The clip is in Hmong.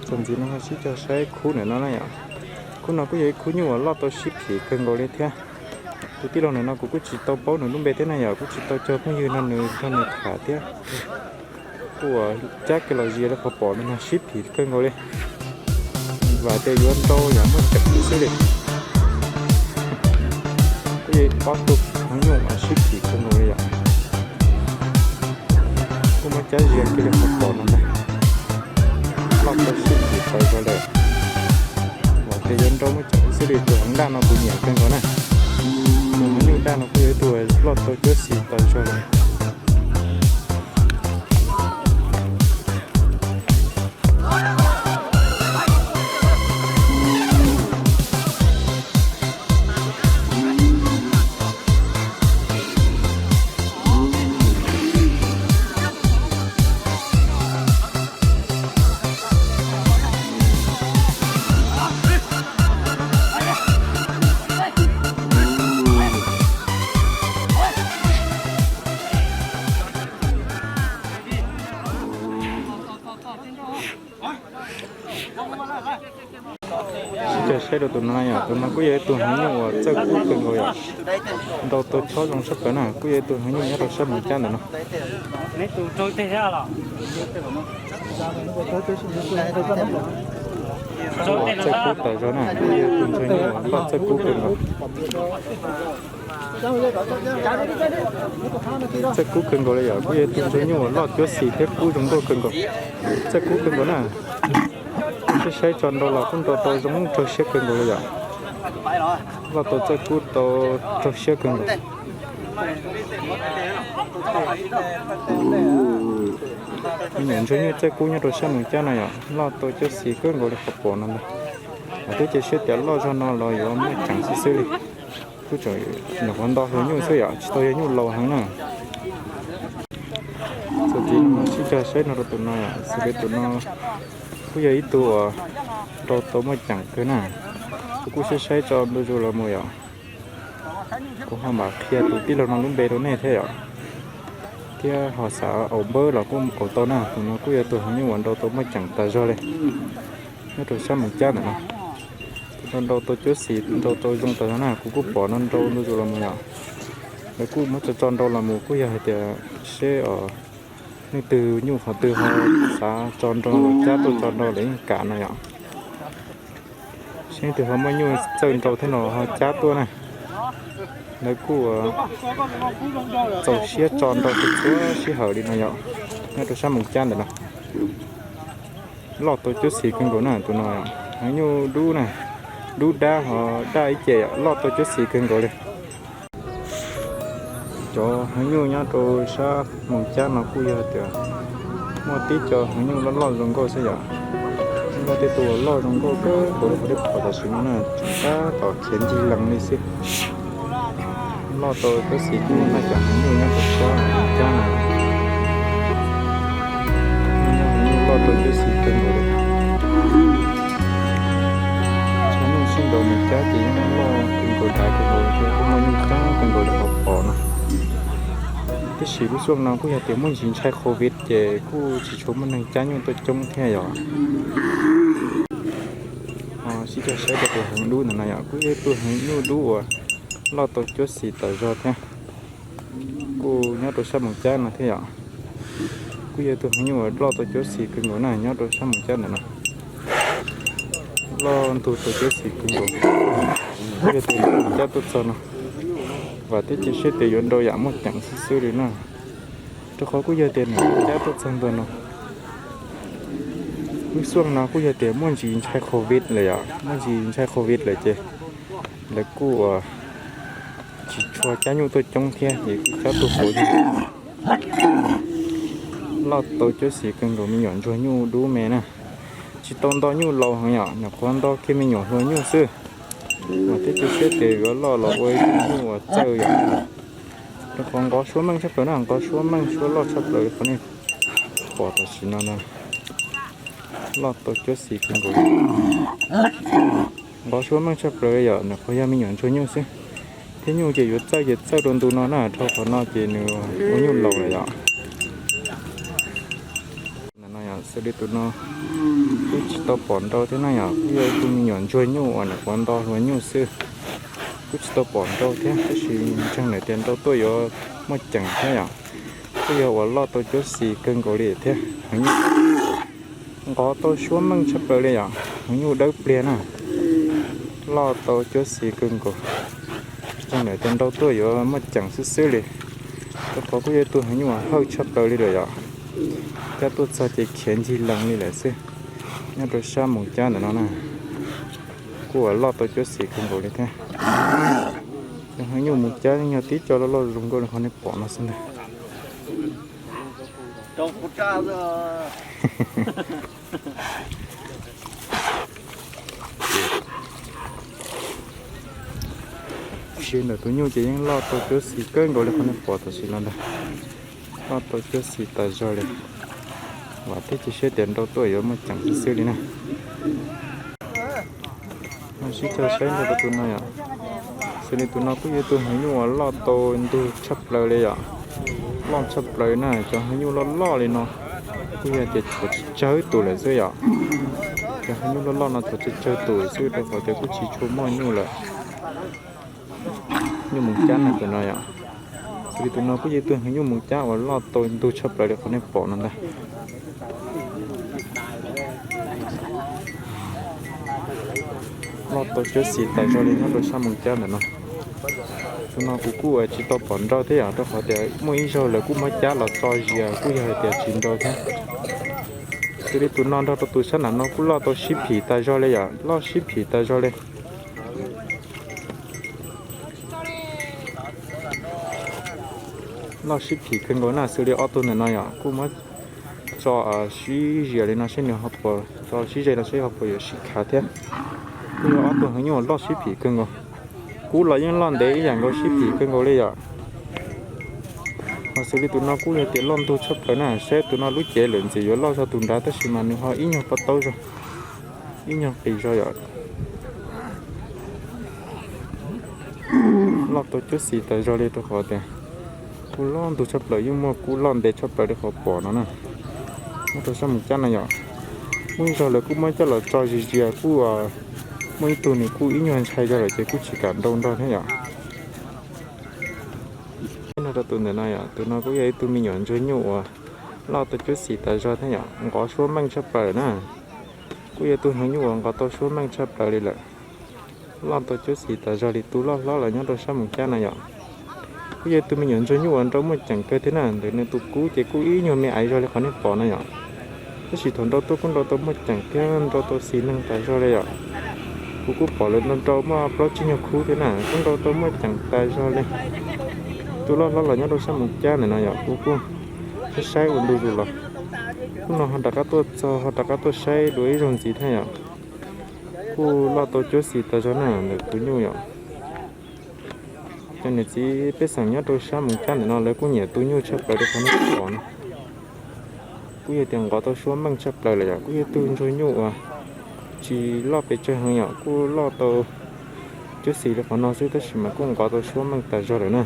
Txuas ntxiv no ho sib cog saib khub ntawm no na yom. Khub no kuj yog ib khub nyuj uas loj tau sib phim kawg nkaus li thiab. Tus tij laug ntawm no kuv kuj tsis tau paub nws lub npe thiab na yom, kuj tsis tau cog phooj ywg no nws nrog nws tham thiab. Kuj uas cab kiag los zis li qhov pom no sib phim kawg nkaus li. Vam tias yuav nrau yam muaj ceem xwb li. Kuj yog ob tug heev nyuj uas sib phim kawg nkaus li yom. Kuj muab cab zis kiag li qhov pom no ntag. Loj tau sib phim tas zog lawm. Vam tias yuav nrau muaj ceem xwb li. Tus heev daj no kuv nyiam kawg nkaus na. Tus heev nyuj daj no kuj yog ib tug loj tau cuab xis tas zog li. Sib cog saib rau tus no yom, tus no kuj yog ib tug heev nyuj uas txawj kub kawg nkaus yom. Nrau tau chob zoo tshaj plaws na, kuj yog ib tug heev nyuj nyob rau sab Moos Cab ntawm no. Txawj kub tas zog na, kuj yog ib tug ntsuag nyuj uas loj txawj kub kawg nkaus. Txawj kub kawg nkaus li yom, kuj yog ib tug ntsuag nyuj uas loj cuab xis thiab kub zoo nkauj kawg nkaus. Txawj kub kawg nkaus na. Saib saib tso nrau los kuj nrau tau zoo raug siab kawg nkaus li yom. Loj tau txawj kub tau raug siab kawg nkaus. Me nyuam ntsuag nyuj txawj kub nyob rau sab Moos Cab no yom, loj tau cuab xis kawg nkaus li qhov pom no ntag. Twb cia siab tias loj zog no los yuav muaj ceem xwb xwb li. Kuj tseem nyuam qhuav nto hluas nyuj xwb yom, tsis tau yog nyuj laus heev na. Txuas ntxiv no sib cog saib no rau tus no, xws li tus no kuj yog ib tug uas nrau tau muaj ceem kawg na. Kuv kuj saib saib tso ntu zus los mus yom. Kuv ho mam qhia tus tij laug no lub npe rau nej thiab yom. Thiab ho xav aus npawb los kuj aus tau na, tus no kuj yog tus heev nyuj uas nrau tau muaj ceem tas zog li nyob rau sab Moos Cab ntawm no. Tus no nrau tau cuab xis, nrau tau zoo tas zog na, kuv kuj pom no nrau ntu zus los mus yom. Lawv kuj muab tso tso nrau los mus kuj yog hais tias seb os, leej twg nyuj qhov twg ho xav tso nrau los cab tuaj tso nrau lawv yeej kam no yom. Seb leej twg ho muaj nyuj txawj nrau thiab no ho cab tuaj na. Lawv kuj txaus siab tso nrau txhua txhua sij hawm li no yom, nyob rau sab Moos Cab ntawm no. Loj tau cuab xis kawg nkaus na tus no, heev nyuj dub na, dub dab ho daj ib ce, loj tau cuab xis kawg nkaus li. Cov heev nyuj nyob rau sab Moos Cab no kuj yog tias muaj tib co heev nyuj loj loj zoo nkauj xwb yom. Muaj tej tus loj zoo nkauj kawg nkaus li qhov nej pom tam sim no na, tseem tab tom khiav ncig lees li xwb. Loj tau cuab xis kawg nkaus na, cov heev nyuj nyob rau sab Moos Cab no. Heev nyuj loj tau cuab xis kawg nkaus li. Tshav nyuj sib nraus mus cab ces yeej loj kawg nkaus dav kawg nkaus li thiab, kuj muaj nyuj ceeb kawg nkaus li qhov pom no. Tab sis lub xyoo no kuj yog tias muaj ntsis ntshai Covid ces kuj tsis tshua muaj neeg cab nyuj tuaj coob thiab yom. Sib cog saib rau tus heev dub ntawm no yom, kuj yog ib tug heev nyuj dub uas loj tau cuab xis tas zog thiab. Kuj nyob rau sab Moos Cab no thiab yom. Kuj yog tus heev nyuj uas loj tau cuab xis kawg nkaus na, nyob rau sab Moos Cab ntawm no. Loj ntug tau cuab xis kawg nkaus. Kuj yog tus cab tuaj txog no, vam thiab cia siab tias yuav nrau yam muaj ceem xwb xwb li na. Rau qhov kuj yog tias nws cab tuaj txog ntua no, lub xyoo no kuj yog tias muaj ntsis ntshai Covid lawm yom, muaj ntsis ntshai Covid lawm ces lawv kuj uas tsis tshua cab nyuj tuaj coob thiab ces kuj cab tuaj puv. Loj tau cuab xis kawg nkaus, me nyuam ntsuag nyuj dub me na. Tsis tau nto nyuj laus heev yom, nyuam qhuav nto kiag me nyuam hluas nyuj xwb. Vam thiab cia siab tias yuav loj los ua ib tug nyuj uas txawj yom. Rau qhov nqov suab meej tshaj plaws na, nqov suab meej suab loj tshaj plaws li qhov nej pom tam sim no no. Loj tau cuab xis kawg nkaus. Nqov suab meej tshaj plaws yom, nyuam qhuav yog me nyuam ntsuag nyuj xwb. Thiab nyuj ces yuav txawj ces txawj rau ntu no na, dhau qhov no ces nws ua nyuj laus lawm yom. Ntawm no yom, xws li tus no, Kuj tsis tau pom nrau thiab na yom, kuj yog ib tug me nyuam ntsuag nyuj uas nyuam qhuav nto hluas nyuj xwb. Kuj tsis tau pom nrau thiab tab sis ntseeg lawm tias nrau tuaj yuav muaj ceem thiab yom. Kuj yog uas loj tau cuab xis kawg nkaus li thiab. Nqov tau suab meej tshaj plaws li yom, heev nyuj dawb pliag na. Loj tau cuab xis kawg nkaus. Ntseeg lawm tias nrau tuaj yuav muaj ceem xwb xwb li. Rau qhov kuj yog ib tug heev nyuj uas hawj tshaj plaws li lawm yom. Cab tuaj txog ces khiav ncig lees li lawm xwb. Nyob rau sab moos cab ntawm no na, kuj uas loj tau cuab xis kawg nkaus li thiab. Cov heev nyuj moos cab yog tib co loj loj zoo nkauj li qhov nej pom no xwb ntag. Siv ntawm tus nyuj ces yeej loj tau cuab xis kawg nkaus li qhov nej pom tam sim no ntag. Loj tau cuab xis tas zog li. Vam thiab cia siab tias nrau tuaj yuav muaj ceem xwb xwb li na. Sib cog saib nrog rau tus no yom. Xws li tus no kuj yog tus heev nyuj uas loj tau ntug tshaj plaws li yom. Loj tshaj plaws na, cov heev nyuj loj loj li no kuj yog tias tshuav tsawg tus lawm xwb yom. Cov heev nyuj loj loj no tshuav tsawg tus xwb rau qhov tias kuj tsis tshua muaj nyuj lawm. Nyuj moos cab na tus no yom. Xws li tus no kuj yog tus heev nyuj moos cab uas loj tau ntug tshaj plaws li qhov nej pom no ntag. Loj tau cuab xis tas zog li nyob rau sab moos cab ntawm no. Tus no kuv kuj tsis tau pom nrau thiab yom, rau qhov tias muaj ib zaug lawv kuj muab cab los tso zias kuj yog hais tias tsis nrau thiab. Xws li tus no nrog rau tus sab nram no kuj loj tau sib phim tas zog li yom, loj sib phim tas zog li. Loj sib phim kawg nkaus na, xws li ob tug ntawm no yom, kuj muab tso sib zias li no seb nws ho puas, tso sib ze no seb ho puas yuav sib khav thiab. Kuj yog ob tug heev nyuj loj sib phim kawg nkaus. Kub los yeej loj ntev ib yam nkaus sib phim kawg nkaus li yom. Ho xws li tus no kuj yog tias loj ntug tshaj plaws na, saib tus no lub cev lawm ntxim yuav loj zog tus nrad tab sis mas nws ho ib nyuag pob taub zog, ib nyuag qis zog yom. Loj tau cuab xis tas zog li rau qhov tias kuj loj ntug tshaj plaws, yeej muaj kub loj ntev tshaj plaws li qhov pom no na. Nyob rau sab moos cab no yom, muaj ib zaug lawv kuj muab coj los tso zis zias kuj muaj ib tug nws kuj ib nyuag ntshai zog lawm ces kuj tsis kam nrau nrog thiab yom. Nrog rau tus ntawm no yom, tus no kuj yog ib tug me nyuam ntsuag nyuj uas loj tau cuab xis tas zog thiab yom, nqov suab meej tshaj plaws lawm na. Kuj yog tus heev nyuj uas nqov tau suab meej tshaj plaws li lawm. Loj tau cuab xis tas zog li, tus loj hlob los nyob rau sab moos cab no yom. Kuj yog tus me nyuam ntsuag nyuj uas nrau muaj ceem kawg thiab na, ntawm nws tus kub ces kuj ib nyuag me aiv zog li qhov nej pom no yom. Tab sis thaum nrau tuaj kuj nrau tau muaj ceem thiab nrau tau xis neeg tas zog li yom. Kuv kuj pom lawv nrau nrau muaj plaub tsib nyuag khub thiab na, kuj nrau tau muaj ceem tas zog li. Tus loj hlob los nyob rau sab moos cab ntawm no yom, kuv kuj saib saib ua ntu zus los. Hnub no ho rov qab tuaj txog ho rov qab tuaj saib dua ib zaug ntxiv thiab yom. Kuj loj tau cuab xis tas zog na ntawm tus nyuj yom. Cov niam txiv pej xeem nyob rau sab moos cab ntawm no lawv kuj nyiam tus nyuj tshaj plaws li qhov nej pom no. Kuj yog tias nqov tau suab meej tshaj plaws lawm yom, kuj yog tug ntsuag nyuj uas tsis loj pes tsawg heev yom, kuj loj tau cuab xis li qhov no xwb tab sis mas kuj nqov tau suab meej tas zog lawm na.